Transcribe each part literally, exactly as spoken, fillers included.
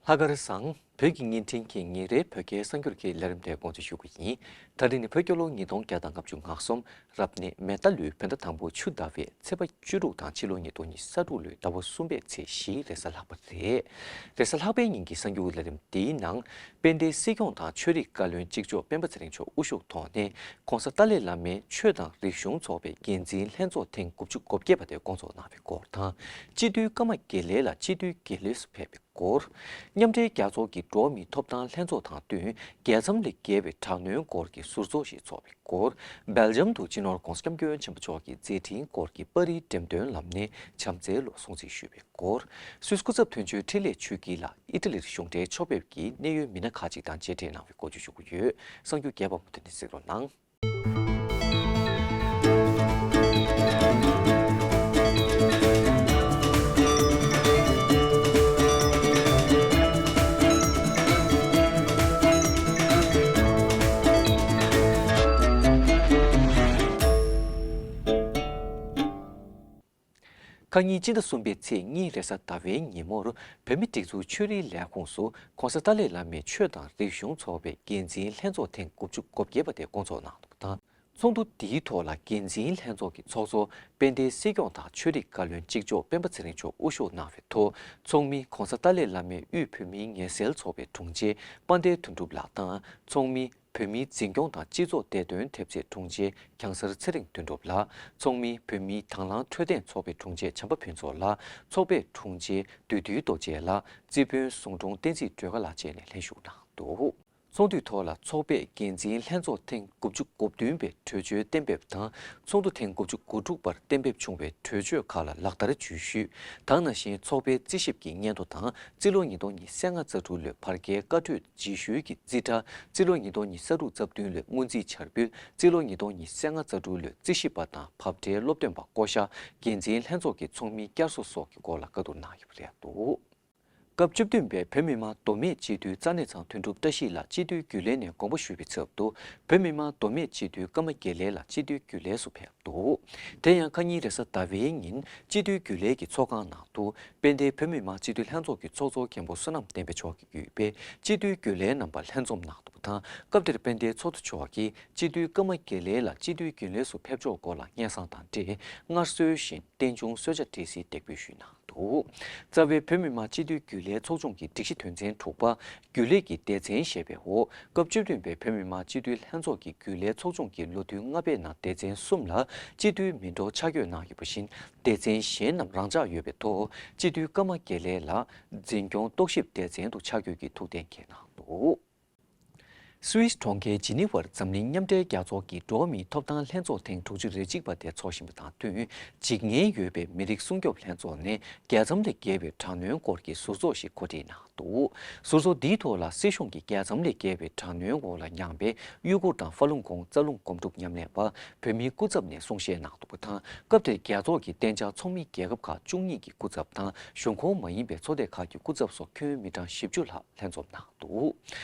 ལྷག་དཀར་བཟང་། བོད་ཀྱི་བརྙན་འཕྲིན་གྱི་ཉིན་རེའི་བོད་སྐད་གསར་འགྱུར་གྱི་ལས་རིམ་དེ་འགོ་འཛུགས་ཞུ་གི་ཡིན། ད་རིང་ནི་བོད་རྒྱལ་ལོ་ཉིས་སྟོང་བརྒྱ་དང་ལྔ་བཅུ་ང་གསུམ། རབ་གནས་མེ་རྟ་ལོའི་བོད་ཟླ་དང་པོ་ཆུ་ཟླ་བའི་ཚེས་པ་བཅུ་དྲུག་དང་ཕྱི་ལོ་ཉིས་སྟོང་ཉི་ཤུ་རྩ་དྲུག་ལོའི་ཟླ་བ་གསུམ་པའི་ཚེས་བཞི་རེས་གཟའ་ལྷག་པ་རེད། རེས་གཟའ་ལྷག་པའི་ཉིན་གྱི་གསར་འགྱུར་ལས་རིམ་འདིའི་ནང་། དཔལ་ལྡན་སྲིད་སྐྱོང་དང་ཆོས་རིག་བཀའ་བློན་གཅིག་ལྕོགས་སྤེན་པ་ཚེ་རིང་མཆོག་དབུ་བཞུགས་ཐོག་ནས་༸གོང་ས་ཏཱ་ལའི་བླ་མའི་ཆོས་དང་རིག་གཞུང་ཚོགས་པའི་འགན་འཛིན་ལྷན་ཚོགས་ཐེངས་དགུ་བཅུ་གོ་བརྒྱད་པ་དེ་བསྐོང་ཚོགས་གནང་བའི་སྐོར་དང་། སྤྱི་འཐུས་ཀརྨ་དགེ་ལེགས་ལགས་སྤྱི་འཐུས་དགེ་ལས་སུ་ཕེབས་པའི་སྐོར། མཉམ་འབྲེལ་རྒྱལ་ཚོགས་ཀྱི་འགྲོ་བ་མིའི་ཐོབ་ཐང་ལྷན་ཚོགས་དང་བསྟུན་རྒྱལ་མཚམས་ལས་བརྒལ་བའི་དྲག་གནོན་སྐོར་གྱི་ཟུར་ཚོགས་ཤིག་འཚོགས་པའི་སྐོར། སྦེལ་ཇམ་དུ་སྤྱི་ནོར་༸གོང་ས་༸སྐྱབས་མགོན་ཆེན་པོ་མཆོག་གི་མཛད་འཕྲིན་སྐོར་གྱི་པར་རིས་འགྲེམས་སྟོན་ལམ་ནས་བྱམས་བརྩེའི་ལོ་སྲུང་བརྩི་ཞུས་པའི་སྐོར། སུད་སི་སྐུ་ཚབ་དོན་གཅོད་འཕྲིན་ལས་ཆོས་སྐྱིད་ལགས་ཨི་ཊ་ལིར་གཞུང་འབྲེལ་ཕྱོགས་ཕེབས་ཀྱིས་གནད་ཡོད་མི་སྣ་ཁག་ཅིག་དང་མཇལ་འཕྲད་གནང་བའི་སྐོར་བརྗོད་ཞུ་གི་ཡོད། གསར་འགྱུར་རྒྱས་པ་མུ་མཐུད་ནས་གཟིགས་རོགས་གནང་། ཁ་ཉིན་སྤྱི་ཟླ་གསུམ་པའི་ཚེས་གཉིས་རེས་གཟའ་ཟླ་བའི་ཉིན་མོར་བོད་མིའི་སྒྲིག་འཛུགས་ཆོས་རིག་ལས་ཁུངས་སུ་༸གོང་ས་ཏཱ་ལའི་བླ་མའི་ཆོས་དང་རིག་གཞུང་ཚོགས་པའི་འགན་འཛིན་ལྷན་ཚོགས་ཐེངས་དགུ་བཅུ་གོ་བརྒྱད་པ་དེ་བསྐོང་ཚོགས་གནང་འདུག་པ་དང་། ཚོགས་འདུ་འདིའི་ཐོག་ལ་འགན་འཛིན་ལྷན་ཚོགས་ཀྱི་ཚོགས་གཙོ་དཔལ་ལྡན་སྲིད་སྐྱོང་དང་ཆོས་རིག་བཀའ་བློན་གཅིག་ལྕོགས་སྤེན་པ་ཚེ་རིང་མཆོག་དབུ་བཞུགས་གནང་བའི་ཐོག་ཚོགས་མི་༸གོང་ས་ཏཱ་ལའི་བླ་མས་དབུས་བོད་མིའི་ངལ་སེལ་ཚོགས་པའི་དྲུང་ཆེ་དཔལ་ལྡན་དོན་གྲུབ་ལགས་དང་ཚོགས་མི། བོད་མིའི་འཛིན་སྐྱོང་དང་སྤྱི་ཚོགས་བདེ་དོན་ཐེབས་རྩའི་དྲུང་ཆེ་གྱང་སར་ཚེ་རིང་དོན་གྲུབ་ལགས། ཚོགས་མི་བོད་མིའི་དྭང་བླངས་འཕྲོད་བསྟེན་ཚོགས་པའི་དྲུང་ཆེ་བྱམས་པ་ཕུན་ཚོགས་ལགས། ཚོགས་པའི་དྲུང་ཆེ་བདུད་འདུལ་རྡོ་རྗེ་ལགས། རྩིས་དཔོན་ཟུང་དྲུང་བསྟན་འཛིན་སྒྲོལ་དཀར་ལགས་བཅས་ནས་ལྷན་ཞུགས་གནང་འདུག་ཚོགས་འདུའི་ཐོག་ལ་ཚོགས་པའི་འགན་འཛིན་ལྷན་ཚོགས་ཐེངས་དགུ་བཅུ་གོ་བདུན་པའི་གྲོས་ཆོད་གཏན་འབེབས་དང་། ཚོགས་འདུ་ཐེངས་དགུ་བཅུ་གོ་དྲུག་པར་གཏན་འབེབས་བྱུང་བའི་གྲོས་ཆོད་ཁག་ལ་ལག་བསྟར་ཇུས་ཞུས། ད་ག་ནང་བཞིན་ཚོགས་པའི་རྩིས་ཞིབ་ཀྱི་སྙན་ཐོ་དང་རྩིས་ལོ་ཉིས་སྟོང་ཉི་ཤུ་རྩ་ལྔ་རྩ་དྲུག་ལོའི་བར་བརྒལ་བཀའ་གྲོས་རྗེས་ཤུལ་གྱི་རྩིས་ཁྲ། རྩིས་ལོ་ཉིས་སྟོང་ཉི་ཤུ་རྩ་དྲུག་རྩ་བདུན་ལོའི་སྔོན་རྩིས་འཆར་འབུལ། རྩིས་ལོ་ཉིས་སྟོང་ཉི་ཤུ་རྩ་ལྔ་རྩ་དྲུག་ལོའི་རྩིས་ཞིབ་པ་དང་བབ་ཁྲའི་སློབ་སྟོན་པ་བསྐོ་བཞག་འགན་འཛིན་ལྷན་ཚོགས་ཀྱི་ཚོགས་མི་བསྐྱར་གསོ་སོགས་ཀྱི་སྐོར་ལ་བཀའ་བསྡུར་གནང་ཡོད་པ་རེད་འདུག་སྐབས་བཅུ་བདུན་པའི་བོད་མི་མང་མདོ་སྨད་སྤྱི་འཐུས་རྩ་གནས་ཚང་དོན་གྲུབ་བཀྲ་ཤིས་ལགས་སྤྱི་འཐུས་རྒྱུན་ལས་ནས་དགོངས་པ་ཞུས་པའི་ཚབ་ཏུ། བོད་མི་མང་མདོ་སྨད་སྤྱི་འཐུས་ཀརྨ་དགེ་ལེགས་ལགས་སྤྱི་འཐུས་རྒྱུན་ལས་སུ་ཕེབས་འདུག་དེ་ཡང་ཁ་ཉིན་རེས་གཟའ་ཟླ་བའི་ཉིན་སྤྱི་འཐུས་རྒྱུན་ལས་ཀྱི་ཚོགས་ཁང་ནང་དུ་དཔལ་ལྡན་བོད་མི་མང་སྤྱི་འཐུས་ལྷན་ཚོགས་ཀྱི་ཚོགས་གཙོ་མཁན་པོ་བསོད་ནམས་བསྟན་འཕེལ་མཆོག་གིས་བརྒྱུད་པའི་སྤྱི་འཐུས་རྒྱུན་ལས་རྣམ་པ་ལྷན་འཛོམས་གནང་འདུག་པ་དང་། སྐབས་དེར་དཔལ་ལྡན་ཚོགས་གཙོ་མཆོག་གིས་སྤྱི་འཐུས་ཀརྨ་དགེ་ལེགས་ལགས་སྤྱི་འཐུས་རྒྱུན་ལས་སུ་ཕེབས་ཕྱོགས་སྐོར་ལ་སྙན་སེང་དང་འབྲེལ་སྔར་སྲོལ་བཞིན་རྟེན་འབྱུང་གསོལ་ཇ་སྤྲད་སའི་འདེགས་འབུལ་ཞུས་གནང་འདུག་རྩ་བའི་བོད་མི་མང་སྤྱི་འཐུས་རྒྱུན་ལས་ཚོགས་ཆུང་གི་སྒྲིག་གཞི་དོན་ཚན་དྲུག་པ། རྒྱུན་ལས་ཀྱི་སྡེ་ཚན་ཞེས་པའི་འོག་སྐབས་བཅུ་བདུན་པའི་བོད་མི་མང་སྤྱི་འཐུས་ལྷན་ཚོགས་ཀྱི་རྒྱུན་ལས་ཚོགས་ཆུང་གི་ལོ་དུས་ལྔ་པའི་ནང་སྡེ་ཚན་གསུམ་ལ་སྤྱི་འཐུས་མི་འགྲོ་ཆ་བགོས་གནང་ཡོད་པ་བཞིན། སྡེ་ཚན་གཞན་རྣམས་རང་འཇགས་ཡོད་པའི་ཐོག་སྤྱི་འཐུས་ཀརྨ་དགེ་ལེགས་ལགས་འཛིན་སྐྱོང་རྟོག་ཞིབ་སྡེ་ཚན་དུ་ཆ་བགོས་ཀྱིས་ཐུགས་གཏན་འཁེལ་གནང་འདུག་སུད་སི་གྲོང་ཁྱེར་ཇི་ནི་ཝར་འཛམ་གླིང་མཉམ་འབྲེལ་རྒྱལ་ཚོགས་ཀྱི་འགྲོ་བ་མིའི་ཐོབ་ཐང་ལྷན་ཚོགས་ཐེངས་དྲུག་ཅུ་རེ་གཅིག་པ་དེ་འཚོགས་བཞིན་པ་དང་བསྟུན། འཇིགས་ཉེན་ཡོད་པའི་མི་རིགས་སྲུང་སྐྱོབ་ལྷན་ཚོགས་ནས་རྒྱལ་མཚམས་ལས་བརྒལ་བའི་དྲག་གནོན་སྐོར་གྱི་ཟུར་ཚོགས་ཤིག་གོ་སྒྲིག་གནང་འདུག་ཟུར་ཚོགས་འདིའི་ཐོག་ལ་སྲིད་གཞུང་གིས་རྒྱལ་མཚམས་ལས་བརྒལ་བའི་དྲག་གནོན་འོག་ལ་མྱངས་པའི་གཡུ་གུར་དང་ཧྥ་ལུང་གོང་རྩ་རླུང་སྒོམ་སྒྲུབ་ཉམས་ལེན་པ་བོད་མིའི་སྐུ་ཚབ་ནས་གསུང་བཤད་གནང་འདུག་པ་དང་། སྐབས་དེར་རྒྱལ་ཚོགས་ཀྱི་གཏན་འཇགས་ཚོགས་མི་རྒྱལ་ཁབ་ཁག་བཅུ་གཉིས་ཀྱི་སྐུ་ཚབ་དང་གཞུང་ཁོངས་མ་ཡིན་པའི་ཚོགས་སྡེ་ཁག་གི་སྐུ་ཚབ་སོགས་ཁྱོན་མི་གྲངས་བཞི་བཅུ་ལྷག་ལྷན་འཛོམས་གནང་འདུག་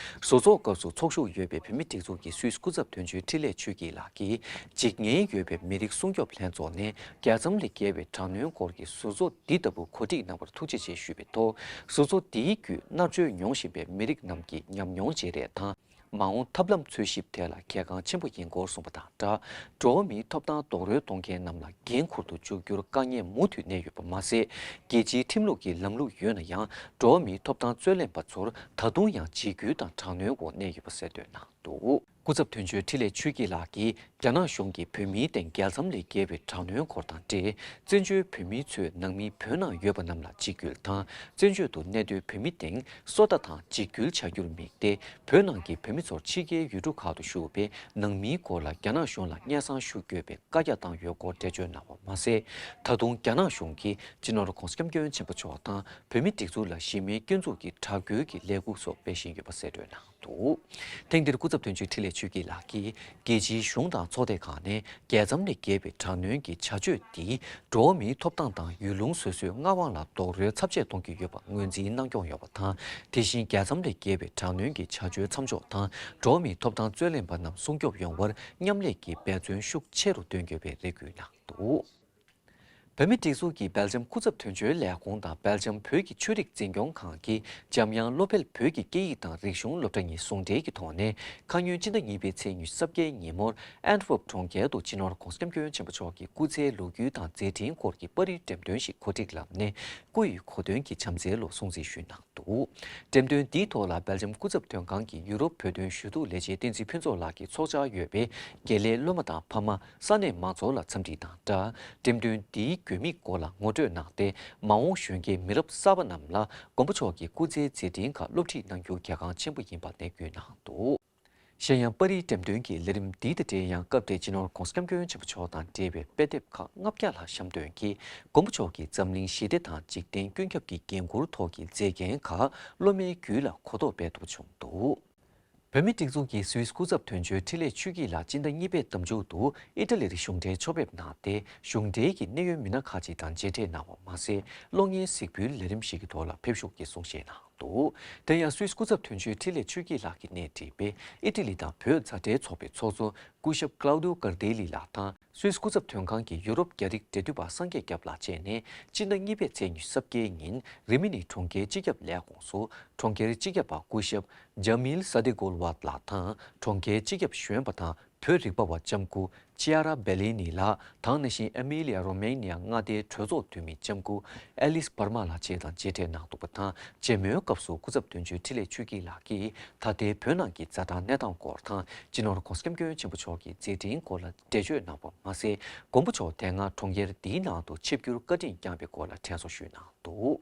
ཟུར་ཚོགས་སྐབས་སུ་ཚོགས་ཞུགས་ཡོད་པའི་བོད་མིའི་སྒྲིག་འཛུགས་ཀྱི་སུད་སི་སྐུ་ཚབ་དོན་གཅོད་འཕྲིན་ལས་ཆོས་སྐྱིད་ལགས་ཀྱིས། འཇིགས་ཉེན་ཡོད་པའི་མི་རིགས་སྲུང་སྐྱོབ་ལྷན་ཚོགས་ནས་རྒྱལ་མཚམས་ལས་བརྒལ་བའི་དྲག་གནོན་སྐོར་གྱི་ཟུར་ཚོགས་འདི་ལྟ་བུ་གོ་སྒྲིག་གནང་བར་ཐུགས་རྗེ་ཆེ་ཞུས་པའི་ཐོག་ཟུར་ཚོགས་འདིའི་བརྒྱུད་མནར་གཅོད་མྱོང་བཞིན་པའི་མི་རིགས་རྣམས་ཀྱི་ཉམས་མྱོང་བརྗེ་རེས་དང་། མ་འོངས་ཐབས་ལམ་འཚོལ་ཞིབ་ཐད་ལ་གལ་འགངས་ཆེན་པོ་ཡིན་སྐོར་གསུངས་པ་དང་སྦྲགས། འགྲོ་བ་མིའི་ཐོབ་ཐང་རྡོག་རོལ་གཏོང་མཁན་རྣམས་ལ་འགན་འཁུར་དུ་འཇུག་རྒྱུར་དཀའ་ངལ་མུ་མཐུད་གནས་ཡོད་པ་མ་ཟད། རྒྱལ་སྤྱིའི་ཁྲིམས་ལུགས་ཀྱི་ལམ་ལུགས་ཡོད་ན་ཡང་། འགྲོ་བ་མིའི་ཐོབ་ཐང་རྩོད་ལེན་པ་ཚོར་ད་དུང་ཡང་འཇིགས་སྐུལ་དང་དྲག་གནོན་འོག་གནས་ཡོད་པ་གསལ་སྟོན་གནང་འདུག་སྐུ་ཚབ་དོན་གཅོད་འཕྲིན་ལས་ཆོས་སྐྱིད་ལགས་ཀྱིས། རྒྱ་ནག་གཞུང་གིས་བོད་མིའི་སྟེང་རྒྱལ་མཚམས་ལས་བརྒལ་བའི་དྲག་གནོན་སྐོར་དང་འབྲེལ། བཙན་བྱོལ་བོད་མི་ཚོས་ནང་མི་བོད་ནང་ཡོད་པ་རྣམས་ལ་འཇིགས་སྐུལ་དང་། བཙན་བྱོལ་དུ་གནས་སྡོད་བོད་མི་སྟེང་སོ་ལྟ་དང་འཇིགས་སྐུལ་བྱ་རྒྱུར་དམིགས་ཏེ། བོད་ནང་གི་བོད་མི་ཚོར་ཕྱི་རྒྱལ་ཡུལ་གྲུ་ཁག་ཏུ་བཞུགས་པའི་ནང་མིའི་སྐོར་ལ་རྒྱ་ནག་གཞུང་ལ་སྙན་སེང་ཞུ་དགོས་པའི་བཀའ་རྒྱ་བཏང་ཡོད་སྐོར་འགྲེལ་བརྗོད་གནང་བ་མ་ཟད། ད་དུང་རྒྱ་ནག་གཞུང་གིས་སྤྱི་ནོར་༸གོང་ས་༸སྐྱབས་མགོན་ཆེན་པོ་མཆོག་དང་བོད་མིའི་སྒྲིག་འཛུགས་ལ་གཞི་མེད་སྐྱོན་འཛུགས་ཀྱི་དྲག་རྒོལ་གྱི་ལས་འགུལ་སོགས་སྤེལ་བཞིན་ཡོད་པ་གསལ་སྟོན་གནང་འདུག་ཐེངས་འདིར་སྐུ་ཚབ་དོན་གཅོད་འཕྲིན་ལས་ཆོས་སྐྱིད་ལགས་ཀྱིས། རྒྱལ་སྤྱིའི་གཞུང་དང་ཚོགས་སྡེ་ཁག་ནས་རྒྱལ་མཚམས་ལས་བརྒལ་བའི་དྲག་གནོན་གྱི་བྱ་སྤྱོད་འདིས། འགྲོ་བ་མིའི་ཐོབ་ཐང་དང་ཡུལ་ལུང་སོ་སོའི་མངའ་དབང་ལ་རྡོག་རོལ་ཚབས་ཆེ་གཏོང་གི་ཡོད་པ་ངོས་འཛིན་གནང་སྐྱོང་ཡོང་བ་དང་། དེ་བཞིན་རྒྱལ་མཚམས་ལས་བརྒལ་བའི་དྲག་གནོན་གྱི་བྱ་སྤྱོད་མཚམས་འཇོག་དང་། འགྲོ་བ་མིའི་ཐོབ་ཐང་རྩོད་ལེན་པ་རྣམས་སྲུང་སྐྱོབ་ཡོང་བར་མཉམ་ལས་ཀྱི་འབད་བརྩོན་ཤུགས་ཆེ་རུ་འདོན་དགོས་པའི་རེ་སྐུལ་གནང་འདུག་བོད་མིའི་སྒྲིག་འཛུགས་ཀྱི་སྦེལ་ཇམ་སྐུ་ཚབ་དོན་གཅོད་ལས་ཁུངས་དང་སྦེལ་ཇམ་བོད་ཀྱི་ཆོས་རིག་འཛིན་སྐྱོང་ཁང་གིས་འཇམ་དབྱངས་བློ་འཕེལ་བོད་ཀྱི་སྐད་ཡིག་དང་རིག་གཞུང་སློབ་གྲྭ་གཉིས་ཟུང་འབྲེལ་གྱི་ཐོག་ནས་ཁ་སྔོན་སྤྱི་ཟླ་གཉིས་པའི་ཚེས་ཉི་ཤུ་རྩ་བརྒྱད་ཉིན་མོར་ཨན་ཊ་ཝར་པ་གྲོང་ཁྱེར་དུ་སྤྱི་ནོར་༧གོང་ས་༧སྐྱབས་མགོན་ཆེན་པོ་མཆོག་གི་སྐུ་ཚེའི་ལོ་རྒྱུས་དང་མཛད་འཕྲིན་སྐོར་གྱི་པར་རིས་འགྲེམས་སྟོན་ཞིག་གོ་སྒྲིག་ལམ་ནས་སྐུ་ཡི་གོ་སྟོན་གྱི་བྱམས་བརྩེའི་ལོ་སྲུང་བརྩི་ཞུས་གནང་འདུག་འགྲེམས་སྟོན་འདིའི་ཐོག་ལ་སྦེལ་ཇམ་སྐུ་ཚབ་དོན་ཁང་གི་ཡུ་རོབ་བོད་དོན་ཞུ་གཏུག་ལས་བྱེད་བསྟན་འཛིན་ཕུན་ཚོགས་ལགས་ཀྱིས་ཚོགས་བཅར་ཡོད་པའི་དགེ་ལས་སློབ་མ་དང་ཕ་མ། ས་གནས་མང་ཚོགས་ལ་འཚམས་འདྲི་དང་སྦྲགས། འགྲེམས་སྟོན་འདིའི་དགོས་དམིགས་སྐོར་ལ་ངོ་སྤྲོད་གནང་སྟེ། མ་འོངས་གཞོན་སྐྱེས་མི་རབས་གསར་པ་རྣམས་ལ་མགོན་པོ་མཆོག་གི་སྐུ་ཚེའི་མཛད་འཕྲིན་ཁག་སློབ་ཁྲིད་གནང་རྒྱུ་གལ་འགངས་ཆེན་པོ་ཡིན་པ་ནན་བརྗོད་གནང་འདུག་གཞན་ཡང་། པར་རིས་འགྲེམས་སྟོན་གྱི་ལས་རིམ་འདི་དང་འབྲེལ་ཡང་སྐབས་དེར་སྤྱི་ནོར་༧གོང་ས་༧སྐྱབས་མགོན་ཆེན་པོ་མཆོག་དང་འབྲེལ་བའི་དཔེ་དེབ་ཁག་ལྔ་བརྒྱ་ལྷག་བཤམས་སྟོན་གྱིས་མགོན་པོ་མཆོག་གིས་འཛམ་གླིང་ཞི་བདེ་དང་འཇིག་རྟེན་ཀུན་ཁྱབ་ཀྱི་འགན་ཁུར་ཐོག་གི་མཛད་འགན་ཁག་སློབ་མའི་རྒྱུད་ལ་གོ་རྟོགས་སྤེལ་ཐུབ་པ་བྱུང་འདུག་བོད་མིའི་སྒྲིག་འཛུགས་ཀྱི་སུད་སི་སྐུ་ཚབ་དོན་གཅོད་འཕྲིན་ལས་ཆོས་སྐྱིད་ལགས་སྤྱི་ཟླ་གཉིས་པའི་ཟླ་མཇུག་ཏུ་ཨི་ཊ་ལི་གཞུང་འབྲེལ་ཕྱོགས་ཕེབས་གནང་སྟེ། གཞུང་འབྲེལ་གྱི་གནད་ཡོད་མི་སྣ་ཁག་ཅིག་དང་མཇལ་འཕྲད་གནང་བ་མ་ཟད། གློག་བརྙན་གཟིགས་འབུལ་ལས་རིམ་ཞིག་གི་ཐོག་ལ་ཕེབས་ཞུགས་ཀྱིས་གསུང་བཤད་གནང་འདུག་དེ་ཡང་སུད་སི་སྐུ་ཚབ་དོན་གཅོད་འཕྲིན་ལས་ཆོས་སྐྱིད་ལགས་ཀྱིས་སྣེ་ཁྲིད་པའི་ཨི་ཊ་ལི་དང་བོད་མཛའ་འབྲེལ་ཚོགས་པའི་ཚོགས་གཙོ་སྐུ་ཞབས་ཀླའུ་ཏིའོ་ཀར་ཏེ་ལི་ལགས་དང་། སུད་སི་སྐུ་ཚབ་དོན་ཁང་གི་ཡུ་རོབ་རྒྱ་རིགས་འབྲེལ་མཐུད་པ་སངས་རྒྱས་སྐྱབས་ལགས་བཅས་ནས། སྤྱི་ཟླ་གཉིས་པའི་ཚེས་ཉི་ཤུ་རྩ་བརྒྱད་ཉིན་རི་མི་ནི་གྲོང་ཁྱེར་སྤྱི་ཁྱབ་ལས་ཁུངས་སུ་གྲོང་ཁྱེར་སྤྱི་ཁྱབ་པ་སྐུ་ཞབས་ཇ་མིལ་ས་ཏི་གོལ་ཝད་ལགས་དང་། གྲོང་ཁྱེར་སྤྱི་ཁྱབ་གཞོན་པ་དང་བོད་རིག་པ་བ་ལྕམ་སྐུ་ཅི་ཡ་ར་བེ་ལི་ནི་ལགས་དང་། ནང་བཞིན་ཨེ་མི་ལི་ཡ་རོ་མེ་ནི་ཡ་མངའ་སྡེའི་གྲོས་ཚོགས་འཐུས་མི་ལྕམ་སྐུ་ཨེ་ལིས་བར་མ་ལགས་བཅས་དང་མཇལ་འཕྲད་གནང་འདུག་པ་དང་། མཇལ་མོལ་སྐབས་སུ་སྐུ་ཚབ་དོན་གཅོད་འཕྲིན་ལས་ཆོས་སྐྱིད་ལགས་ཀྱིས་ད་ལྟའི་བོད་ནང་གི་ཛ་དྲག་གནས་སྟངས་སྐོར་དང་། སྤྱི་ནོར་༧གོང་ས་༧སྐྱབས་མགོན་ཆེན་པོ་མཆོག་གི་མཛད་འཕྲིན་སྐོར་ལ་འགྲེལ་བརྗོད་གནང་བ་མ་ཟད། མགོན་པོ་མཆོག་དེ་སྔ་གྲོང་ཁྱེར་འདིའི་ནང་དུ་ཆིབས་བསྒྱུར་བཀའ་དྲིན་བསྐྱངས་པའི་སྐོར་ལ་དྲན་གསོ་ཞུས་གནང་འདུག་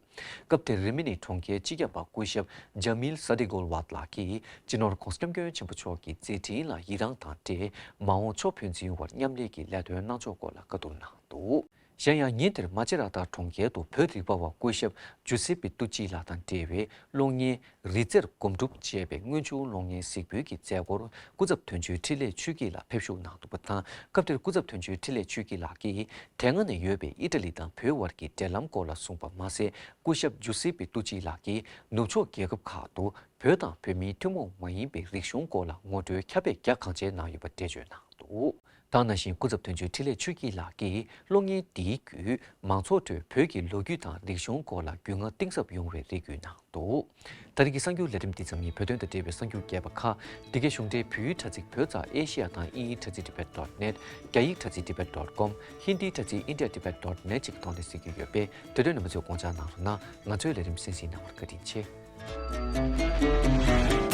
སྐབས་དེར་རི་མི་ནི་གྲོང་ཁྱེར་སྤྱི་ཁྱབ་པ་སྐུ་ཞབས་ཇ་མིལ་ས་ཏི་གོལ་ཝད་ལགས་ཀྱིས་སྤྱི་ནོར་༧གོང་ས་༧སྐྱབས་མགོན་ཆེན་པོ་མཆོག་གི་མཛད་འཕྲིན་ལ་ཡི་རངས་དང་འབྲེལ། མ་འོངས་ཕྱོགས་ཕན་ཚུན་བར་མཉམ་ལས་ཀྱི་ལས་དོན་གནང་ཕྱོགས་སྐོར་ལ་བཀའ་བསྡུར་གནང་འདུག་གཞན་ཡང་། ཉིན་དེར་མ་ཅི་ར་ཏ་གྲོང་ཁྱེར་དུ་བོད་རིག་པ་བ་སྐུ་ཞབས་ཇུ་སེ་པི་ཏུ་ཅི་ལགས་དང་འབྲེལ་བའི་གློག་བརྙན་རི་རྩེར་སྒོམ་སྒྲུབ་ཅེས་པའི་དངོས་བྱུང་གློག་བརྙན་གཟིགས་འབུལ་གྱི་མཛད་སྒོར་སྐུ་ཚབ་དོན་གཅོད་འཕྲིན་ལས་ཆོས་སྐྱིད་ལགས་ཕེབས་ཞུགས་གནང་འདུག་པ་དང་། སྐབས་དེར་སྐུ་ཚབ་དོན་གཅོད་འཕྲིན་ལས་ཆོས་སྐྱིད་ལགས་ཀྱིས་དེ་སྔ་ནས་ཡོད་པའི་ཨི་ཊ་ལི་དང་བོད་དབར་གྱི་འབྲེལ་ལམ་སྐོར་ལ་གསུངས་པ་མ་ཟད། སྐུ་ཞབས་ཇུ་སེ་པི་ཏུ་ཅི་ལགས་ཀྱིས་ནུབ་ཕྱོགས་རྒྱལ་ཁབ་ཁག་ཏུ་བོད་དང་བོད་མིའི་ཐུན་མོང་མ་ཡིན་པའི་རིག་གཞུང་སྐོར་ལ་ངོ་སྤྲོད་ཁྱབ་སྤེལ་རྒྱ་གང་ཆེ་གནང་ཡོད་པ་འགྲེལ་བརྗོད་གནང་འདུག་དེ་ནང་བཞིན་སྐུ་ཚབ་དོན་གཅོད་འཕྲིན་ལས་ཆོས་སྐྱིད་ལགས་ཀྱིས་གློག་བརྙན་འདིའི་བརྒྱུད་མང་ཚོགས་ཁྲོད་བོད་ཀྱི་ལོ་རྒྱུས་དང་རིག་གཞུང་སྐོར་ལ་རྒྱུས་མངའ་གཏིང་ཟབ་ཡོང་བའི་རེ་སྐུལ་གནང་འདུག་ད་རེས་ཀྱི་གསར་འགྱུར་ལས་རིམ་འདི་ཙམ་ཡིན། བོད་དོན་དང་འབྲེལ་བའི་གསར་འགྱུར་རྒྱས་པ་ཁག་འདི་གའི་གཞུང་འབྲེལ་བོད་ཡིག་དྲ་ཚིགས་བོད་ཙག་ཨེ་ཤི་ཡ་དང་དབྱིན་ཡིག་དྲ་ཚིགས་tibet dot net། རྒྱ་ཡིག་དྲ་ཚིགས་tibet dot com། ཧིན་དིའི་དྲ་ཚིགས་india tibet dot net་ཅིག་གི་ཐོག་ནས་གཟིགས་རྒྱུ་ཡོད་པས། དེ་དོན་རྣམ་པ་ཚོས་དགོངས་འཇགས་གནང་རོགས་གནང་། ང་ཚོའི་ལས་རིམ་གསན་གཟིགས་གནང་བར་བཀའ་དྲིན་ཆེ།